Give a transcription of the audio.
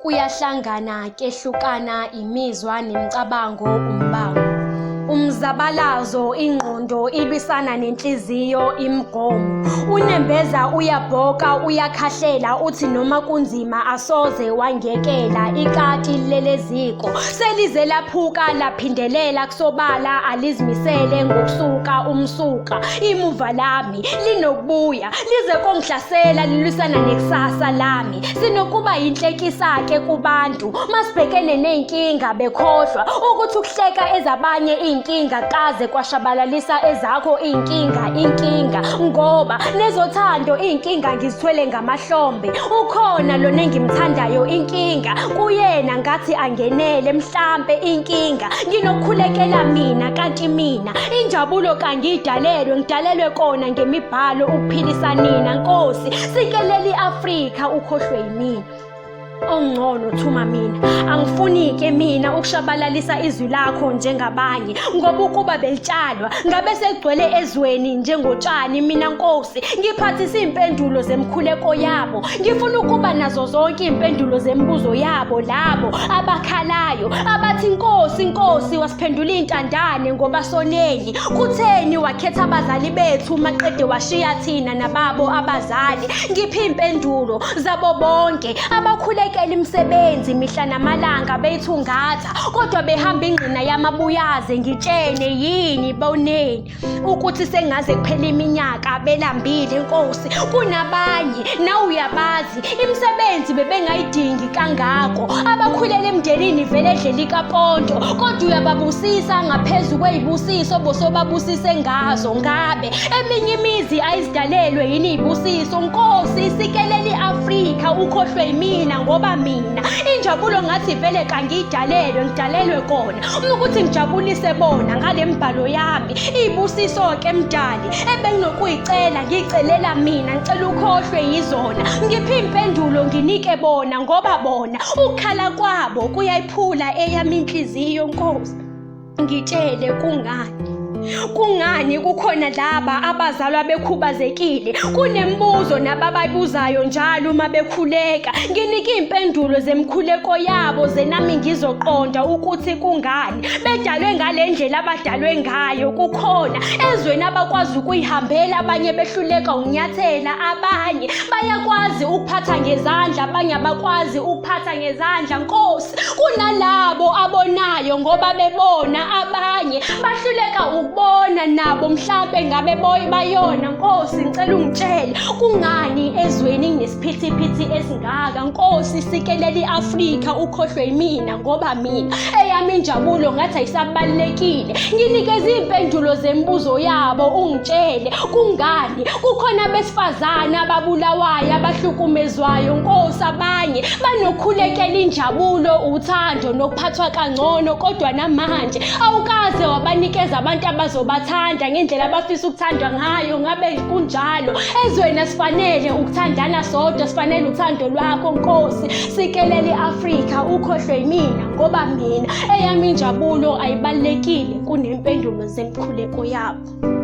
Kuyahlangana kehlukana imizwa nemicabango umbango. Umzabalazo ingqondo ilwisana nenhliziyo imigomo. Unembeza uyabhoka uyakhahlela uthi noma kunzima asoze wangekela ikati leleziko. Selize laphuka laphindelela kusobala alizimisele ngokusuka umsuka. Imuva lami linokubuya lize kongihlasela lilwisana nekusasa lami. Sinokuba yinhlekisa-ke kubantu masibhekene ney'nkinga bekhohlwa ukuthi ukuhleka ezabanye iy'nkinga kaze kwashabalalisa ezakho iy'nkinga inkinga ngoba nezothando iy'nkinga ngizithwele ngamahlombe ukhona lona engimthandayo inkinga kuyena ngathi angenele mhlampe inkinga nginokukhulekela mina kanti mina injabulo kangiyidalelwe ngidalelwe kona ngemibhalo ukuphilisa nina nkosi Sikelela i-Afrika ukhohlwe yimina. Ongcono thuma mina. Angifuni-ke mina ukushabalalisa izwi lakho njengabanye ngoba ukuba belitshalwa ngabe sekugcwele ezweni njengotshani mina Nkosi ngiphathise iy'mpendulo zemkhuleko yabo. Ngifuna ukuba nazo zonke iy'mpendulo zemibuzo yabo labo abakhalayo abathi Nkosi Nkosi wasiphendula iy'ntandane ngoba soneni. Kutheni wakhetha abazali bethu maqede washiya thina nababo abazali? Ngiphi impendulo zabo bonke abakhulekela imisebenzi mihla namalanga beyithungatha kodwa behamba ingqina yamabuyaze ngitshene yini boneni ukuthi sengaze kuphela iminyaka belambile Nkosi kunabanye nawe uyabazi imisebenzi bebengayidingi kangako abakhulela emndenini vele edlela ikaponto kodwa uyababusisa ngaphezu kweyibusiso bosobabusise ngazo ngabe eminye imizi ayizidalelwe yini izibusiso nkosi isikelele iAfrika ukhohlwe yimina ngoba mina injabulo ngathi vele kangiyidalelwe ngidalelwe kona ukuthi ngijabulise bona ngale mbhalo yami izibusiso-ke mdali ebenginokuyicela ngiyicelela mina ngicela ukhohlwe yizona ngiphe impendulo nginike bona ngoba bona ukukhala kwabo kuyayiphula eyami inhliziyo nkosi ngitshele kungani Kungani kukhona laba abazalwa bekhubazekile? Kunemibuzo nababayibuzayo njalo uma bekhuleka. Nginike iy'mpendulo zemkhuleko yabo ze nami ngizoqonda ukuthi kungani bedalwe ngale ndlela abadalwe ngayo. Kukhona ezweni abakwazi ukuyihambela, abanye behluleka ukunyathela, abanye bayakwazi ukuphatha ngezandla, abanye abakwazi ukuphatha ngezandla. Nkosi, kunalabo abonayo ngoba bebona, abanye bahluleka ukubona nabo mhlampe ngabe bayona. Nkosi, ngicela ungitshele kungani ezweni kunesiphithiphithi esingaka. Nkosi, sikelela i-Afrika ukhohlwe yimina ngoba mina eyami injabulo ngathi ayisabalulekile. Nginikeze iy'mpendulo zemibuzo yabo ungitshele kungani kukhona abesifazane ababulawayo abahlukumezwayo. Nkosi, abanye banokhulekela injabulo, uthando nokuphathwa kangcono, kodwa namanje awukaze wabanikeza abantu abazobathanda ngendlela abafisa ukuthandwa ngayo. Ngabe kunjalo ezweni asifanele ukuthandana sodwa, sifanele uthando lwakho Nkosi. Sikelela i-Afrika ukhohlwe yimina ngoba mina eyami injabulo ayibalulekile kunempendulo zemkhuleko yabo.